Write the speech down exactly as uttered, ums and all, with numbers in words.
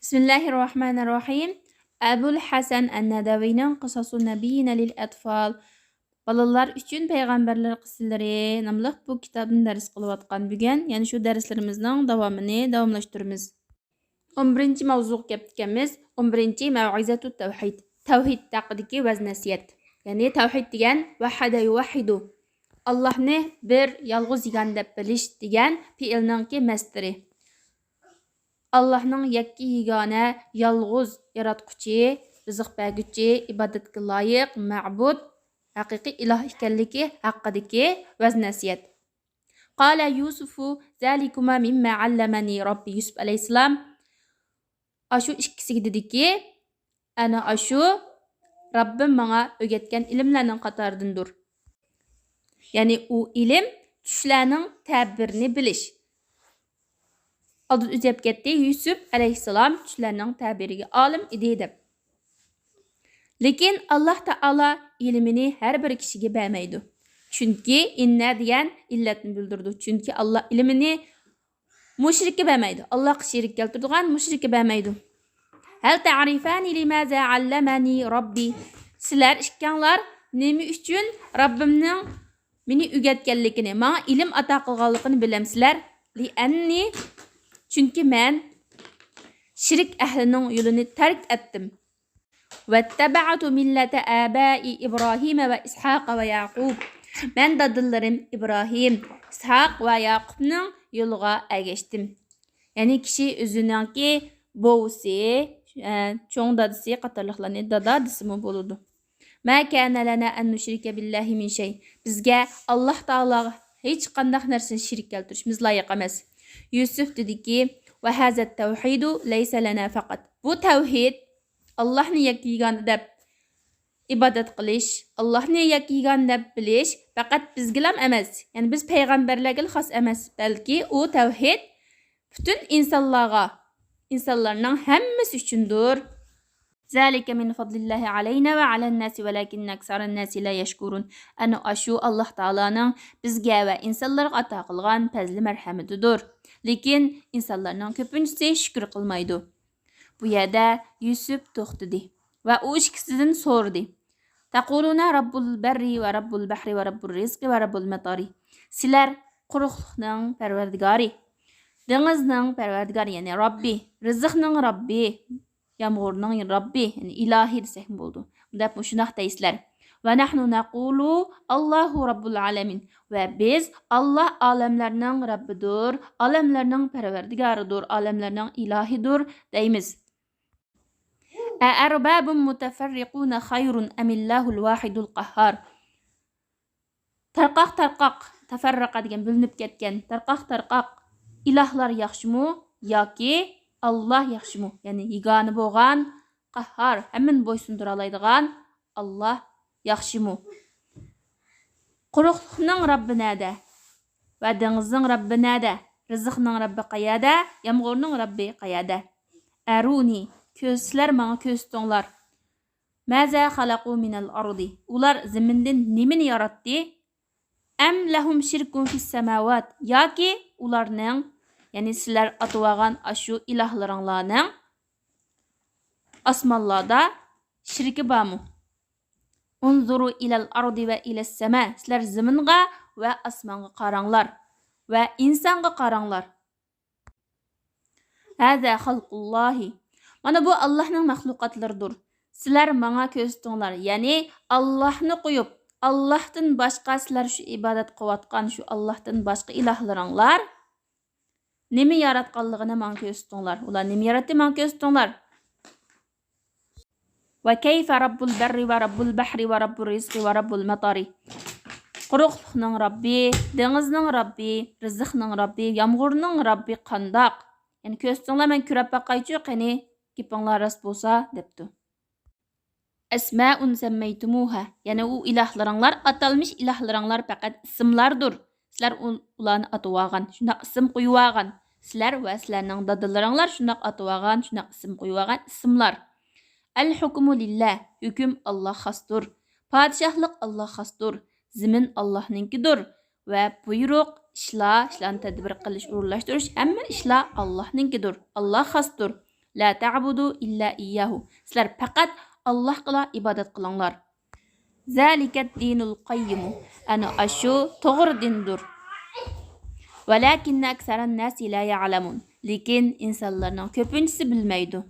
بىسمىللاھىررەھمانىررەھىم. ئەبۇل ھەسەن ئەن-نەدەۋىينىڭ قىساسۇن نەبىييىنە لىل ئەتفال، بالىلار ئۈچۈن پەيغەمبەرلەر قىسسىلىرى ناملىق بۇ كىتابنى دەرس قىلىۋاتقان بۈگۈن، يەنە شۇ دەرسلىرىمىزنىڭ داۋامىنى داۋاملاشتۇرىمىز. ئون بىرىنچى ماۋزۇغا كەپتىكەنمىز. ئون بىرىنچى مەۋئىزەتۇ تەۋھىد. تەۋھىد ھەققىدىكى ۋەز نەسىھەت. يەنى تەۋھىد دېگەن ۋەھەدە يۇۋەھھىدۇ. ئاللاھنى بىر، يالغۇز يېگانە دەپ بىلىش دېگەن پېئىلنىڭكى مەسدىرى. ئاللاھنىڭ يەككە يېگانە، يالغۇز ياراتقۇچى، رىزىق بەرگۈچى، ئىبادەتكە لايىق مەبۇد، ھەقىقىي ئىلاھ ئىكەنلىكى ھەققىدىكى ۋەز نەسىھەت. قال يوسف ذلكما مما علمني ربي. يۈسۈپ ئەلەيھىسسالام ئاشۇ ئىككىسىگە دېدىكى، ئەنە ئاشۇ رەببىم ماڭا ئۆگەتكەن ئىلىملەرنىڭ قاتارىدىندۇر. يەنى ئۇ ئىلىم چۈشلەرنىڭ تەبىرىنى بىلىش. ئالدىدا ئۆتۈپ كەتتى، يۈسۈپ ئەلەيھىسسالام چۈشلەرنىڭ تەبىرىگە ئالىم ئىدى دەپ. لېكىن ئاللاھ تائالا ئىلمىنى ھەر بىر كىشىگە بەرمەيدۇ. چۈنكى ئىننە دېگەن ئىللەتنى بىلدۈرىدۇ. چۈنكى ئاللاھ ئىلمىنى مۇشرىككە بەرمەيدۇ. ئاللاھقا شېرىك كەلتۈرىدىغان مۇشرىككە بەرمەيدۇ. هل تعرفان لماذا علمني ربي؟ سىلەر ئىككىڭلار نېمە ئۈچۈن رەببىمنىڭ مېنى ئۆگەتكەنلىكىنى، ماڭا ئىلىم ئاتا قىلغانلىقىنى بىلەمسىلەر؟ لأني، چۈنكى مەن شىرك ئەھلىنىڭ يولىنى تەرك ئەتتىم. واتبعت ملة آبائي إبراهيم وإسحاق ويعقوب. مەن دادىلىرىم ئىبراھىم، ئىسھاق ۋە ياقۇپنىڭ يولىغا ئەگەشتىم. يەنى كىشى ئۆزىنىڭكى بوۋىسى، ئە، چوڭ دادىسى قاتارلىقلارنى دادا دېسىمۇ بولىدۇ. ما كان لنا أن نشرك بالله من شيء. بىزگە ئاللاھ تائالاغا ھېچقانداق نەرسىنى شېرىك كەلتۈرۈشىمىز لايىق ئەمەس. يۈسۈپ دېدىكى، وهذا التوحيد ليس لنا فقط. بۇ تەۋھىد، ئاللاھنى يەككە يېگانە دەپ ئىبادەت قىلىش، ئاللاھنى يەككە يېگانە دەپ بىلىش پەقەت بىزگىلام ئەمەس، يەنى بىز پەيغەمبەرلەرگىلا خاس ئەمەس، بەلكى ئۇ تەۋھىد پۈتۈن ئىنسانلارغا، ئىنسانلارنىڭ ھەممىسى ئۈچۈندۇر. ذلك من فضل الله علينا وعلى الناس ولكن أكثر الناس لا يشكرون. ئەنە ئاشۇ ئاللاھ تائالانىڭ بىزگە ۋە ئىنسانلارغا ئاتا قىلغان پەزلى مەرھەمىتىدۇر. لېكىن ئىنسانلارنىڭ كۆپىنچىسى شۈكۈر قىلمايدۇ. بۇ يەردە يۈسۈپ توختىدى ۋە ئۇ ئىككىسىدىن سورىدى. تقولون رب البر ورب البحر ورب الرزق ورب المطر. سىلەر قۇرۇقلۇقنىڭ پەرۋەردىگارى، دېڭىزنىڭ پەرۋەردىگارى، يەنى رەببى، رىزىقنىڭ رەببى، يامغۇرنىڭ رەببى، يەنى ئىلاھى دېسەكمۇ بولىدۇ. دەپ مۇشۇنداق دەيسىلەر. ونحن نقول الله رب العالمين. ۋە بىز، ئاللاھ ئالەملەرنىڭ رەببىدۇر، ئالەملەرنىڭ پەرۋەردىگارىدۇر، ئالەملەرنىڭ ئىلاھىدۇر دەيمىز. أأرباب متفرقون خير أم الله الواحد القهار. تارقاق-تارقاق، تەفەررەقە دېگەن بۆلۈنۈپ كەتكەن، تارقاق-تارقاق ئىلاھلار ياخشىمۇ ياكى ئاللاھ ياخشىمۇ؟ يەنى يېگانە بولغان، قاھھار، ھەممىنى بويسۇندۇرالايدىغان ئاللاھ ياخشىمۇ؟ قۇرۇقلۇقنىڭ رەببى نەدە؟ ۋە دېڭىزنىڭ رەببى نەدە؟ رىزىقنىڭ رەببى قەيەردە؟ يامغۇرنىڭ رەببى قەيەردە؟ أروني، كۆز-، سىلەر ماڭا كۆرسىتىڭلار. ماذا خلقوا من الأرض. ئۇلار زېمىندىن نېمىنى ياراتتى؟ أم لهم شرك في السماوات. ياكى ئۇلارنىڭ، يەنى سىلەر ئاتىۋالغان ئاشۇ ئىلاھلىرىڭلارنىڭ ئاسمانلاردا شىركى بارمۇ؟ انظروا إلى الأرض وإلى السماء. سىلەر زېمىنغا ۋە ئاسمانغا قاراڭلار ۋە ئىنسانغا قاراڭلار. هذا خلق الله. مانا بۇ ئاللاھنىڭ مەخلۇقاتلىرىدۇر. سىلەر ماڭا كۆرسىتىڭلار، يەنى ئاللاھنى قويۇپ، ئاللاھتىن باشقا سىلەر شۇ ئىبادەت قىلىۋاتقان شۇ ئاللاھتىن باشقا ئىلاھلىرىڭلار نېمە ياراتقانلىقىنى ماڭا كۆرسىتىڭلار. ئۇلار نېمە ياراتتى، ماڭا كۆرسىتىڭلار. وكيف رب البر ورب البحر ورب الرزق ورب المطر. قۇرۇقلۇقنىڭ رەببى، دېڭىزنىڭ رەببى، رىزىقنىڭ رەببى، يامغۇرنىڭ رەببى قانداق؟ يەنى كۆرسىتىڭلار، مەن كۆرۈپ باقايچۇ، قېنى، گېپىڭلار راست بولسا، دەپتۇ. أسماء سميتموها، يەنى ئۇ ئىلاھلىرىڭلار، ئاتالمىش ئىلاھلىرىڭلار پەقەت ئىسىملاردۇر. سىلەر ئۇ-، ئۇلارنى ئاتىۋالغان، شۇنداق ئىسىم قويۇۋالغان. سىلەر ۋە سىلەرنىڭ دادىلىرىڭلار شۇنداق ئاتىۋالغان، شۇنداق ئىسىم قويۇۋالغان ئىسىملار. الحكم لله، ھۆكۈم ئاللاھقا خاستۇر. پادىشاھلىق ئاللاھقا خاستۇر. زېمىن ئاللاھنىڭكىدۇر. ۋە بۇيرۇق، ئىشلار، ئىشلارنى تەدبىر قىلىش، ئورۇنلاشتۇرۇش، ھەممە ئىشلار ئاللاھنىڭكىدۇر. ئاللاھقا خاستۇر. لا تعبدوا إلا إياه. سىلەر پەقەت ئاللاھقىلا ئىبادەت قىلىڭلار. ذلك الدين القيم. ئەنە ئاشۇ توغرا دىندۇر. ولكن أكثر الناس لا يعلمون. لېكىن ئىنسانلارنىڭ كۆپىنچىسى بىلمەيدۇ.